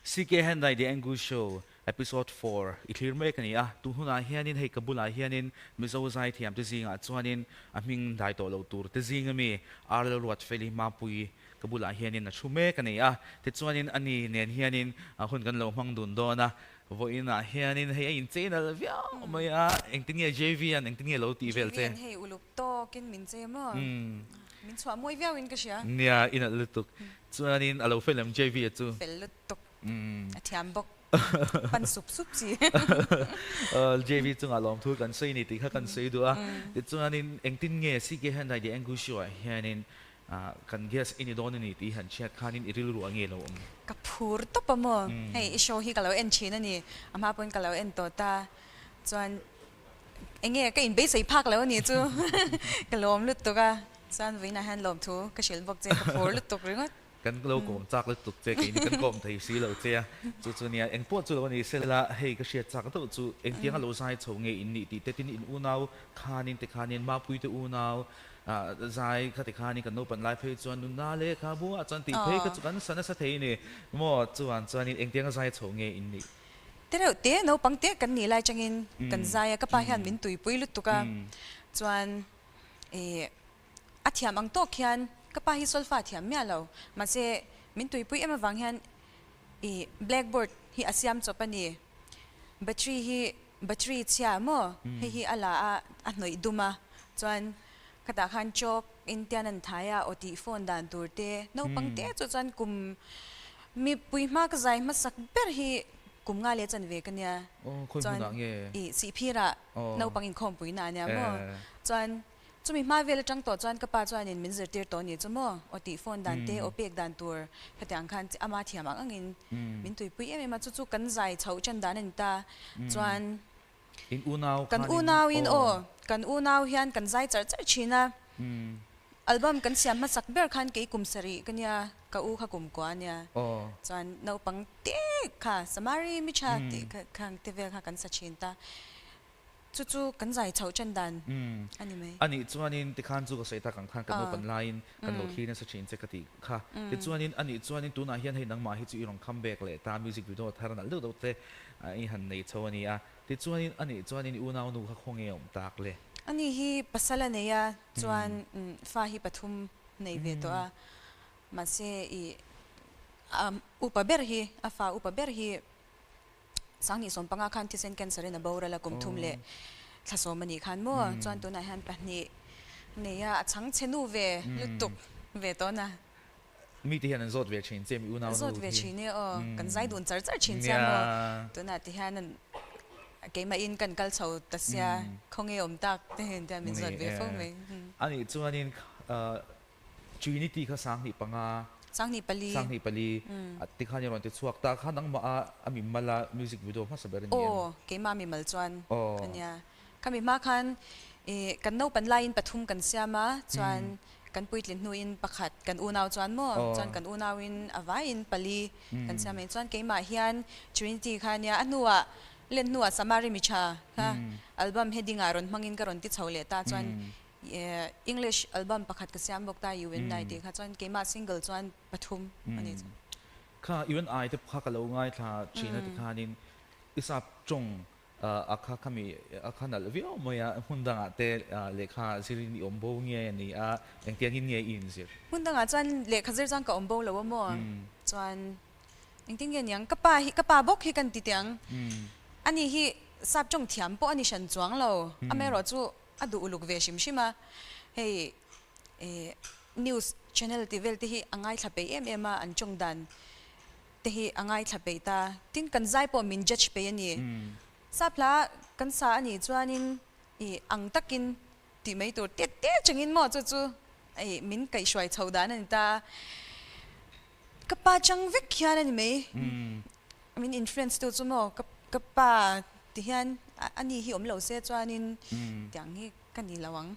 CK Handai The Angu Show Episode 4 i thlir mek a ni a, tun hunah hianin hei ka bulah hianin Mizo zaithiam te zingah chuanin a hming dai tawh lo tur te zing ami Arlel Ruatfeli Mapui ka bulah hianin a thu mek a ni a, tichuanin ani nen hianin hun kan lo hmang dun dawn a, vawiinah hianin hei a inchei nalh viau mai a, engtin nge JV an engtin nge lo tih vel che? JV an hei uluk tawkin min chei maw? Min chhuah mawi viauin ka hria. Nia, i nalh lutuk. Chuanin a lo fel em JV a chu? Fel lutuk. A thiam bawk. Pan sup sup chi. JV chungah lawmthu kan sawi ni tih kha kan sawi duh a. Tichuanin engtin nge CK Hyundai The Angu Show ah hianin kan guest i ni dawn a ni tih han chhiat khanin i rilru a nge lo awm? Ka phur tawp a maw? Hei i show hi ka lo en thin a ni. A hma pawhin ka lo en tawh ta. Chuan enge ka inbeisei phak lo a ni chu ka lawm lutuk a. Chuan vawiinah hian lawmthu ka hrilh bawk che ka phur lutuk ringawt. Kan lo kawm chak lutuk che, keini kan kawm thei si lo che a, chu chu nia eng pawh chu lo a ni sela, hei ka hriat chak deuh chu engtiang a lo zai chho nge in nih tih te tin in unau khanin te khanin Mapui te unau zai kha te khanin kan naupan lai phei chuan nunna lehkhabu ah chuan tih phei kha chu kan sa nasa thei ni maw chuan chuanin engtiang a zai chho nge in nih. Te reuh te naupang te kan nih lai changin kan zai a, ka pa hian min tuipui lutuk a, chuan ih A thiam ang tawk hian ka pa hi solfa thiam miah lo, mahse min tuipui em avang hian i blackboard hi a siam chawp a ni. Battery hi battery chhia maw hei hi a la a, a hnawih dum a, chuan khatah khan chalk in tian an thai a, aw tih phone dan tur te, naupang te chu chuan kum mipui hma ka zai hmasak ber hi kum nga leh chanve ka nia, chuan i sihphirah naupang inkhawmpui na a nia maw, chuan Chumi hma vel atang tawh chuan ka pa chuanin min zirtir tawh ni chu maw? Aw tih phone dan te, aw pek dan tur khatiang khan ama thiam ang angin min tuipui em em a, chu chu kan zai chhoh ṭan dan a ni ta. Chuan In unau kan khanin unauin aw. Aw, kan unau hian kan zai charh charh thin a. Album kan siam hmasak ber khan kei kum sarih ka nia, ka u kha kum kua a nia. Aw. Chuan naupang te kha Samari Micha tih kha khang te vel kha kan sa thin ta. Chu chu kan zai chhoh ṭan dan a ni mai. A nih chuanin tikhan chu ka sawi tak ang khan kan naupan laiin kan lo thlir nasa ṭhin che ka tih kha. Tichuanin a nih chuanin tunah hian hei nangmah hi chu i rawn come back leh ta music video thar nalh deuh deuh te i han nei chho a ni a. Tichuanin a nih chuanin i unaunu kha khaw nge awm tak le? Ani hi pasal a nei a, chuan fa hi pathum nei ve tawh a. Mahse i upa ber hi, a fa upa ber hi Sangni 15 khan thisen cancer in a boral a, kum thum leh thla sawm a nih khan maw? Chuan tunah hian pahnih nei a, a chhang chhe nu ve lutuk ve tawn a. Mite hian an zawt ve thin che mi unau nu hi. Zawt ve thin e aw, kan zai dun char char thin sia maw? Tunah ti hian an keimahin kan kal chho ta sia, khawnge awm tak te hian tian min zawt ve fo mai. A nih chuanin Trinity kha 50. 24. 24 tikhan i rawn ti chhuak ta kha nangmah a a mi mal a music video hmasa ber a ni em? Aw, keimah mi mal chuan a nia. Khami hma khan ih kan naupan laiin pathum kan siam a, chuan kan puitlin hnuin pakhat kan unau chuan maw, chuan kan unauin a vaiin pali kan siam a ni. Chuan keimah hian Trinity kha a nia, a hnuah len hnuah Samari Miṭha kha album heading ah rawn hmangin ka rawn ti chho leh ta chuan English album pakhat ka siam bawk ta You and I tih kha chuan keimah single chuan pathum a ni chu. Kha You and I te kha ka lo ngaithla thin a tikhanin i sap tawng a kha khami a kha nalh viau mai a, hmun dangah te lehkha zirin i awm bo nge a ni a, engtiangin nge i inzir? Hmun dangah chuan lehkha zir chuan ka awm bo lo a maw? Chuan engtin nge niang ka pa hi ka pa bawk hi kan ti teh ang, ani hi sap tawng thiam pawh a ni hran chuang lo, amaherawhchu A duh uluk ve hrim hrim a, hei eh news channel tih vel te hi a ngaithla peih em em a, an tawng dan te hi a ngaithla peih ta. Tin, kan zai pawh min judge peih a ni. Sap hla kan sa a nih chuanin ih ang takin tih mai tur tet tet changin maw chu chu ih min kaihhruai chho dan a ni ta. Ka pa chang vek hian a ni mai. Min influence tu chu maw ka ka pa ti hian a ni hi awm lo se chuanin tiang hi ka ni lo ang.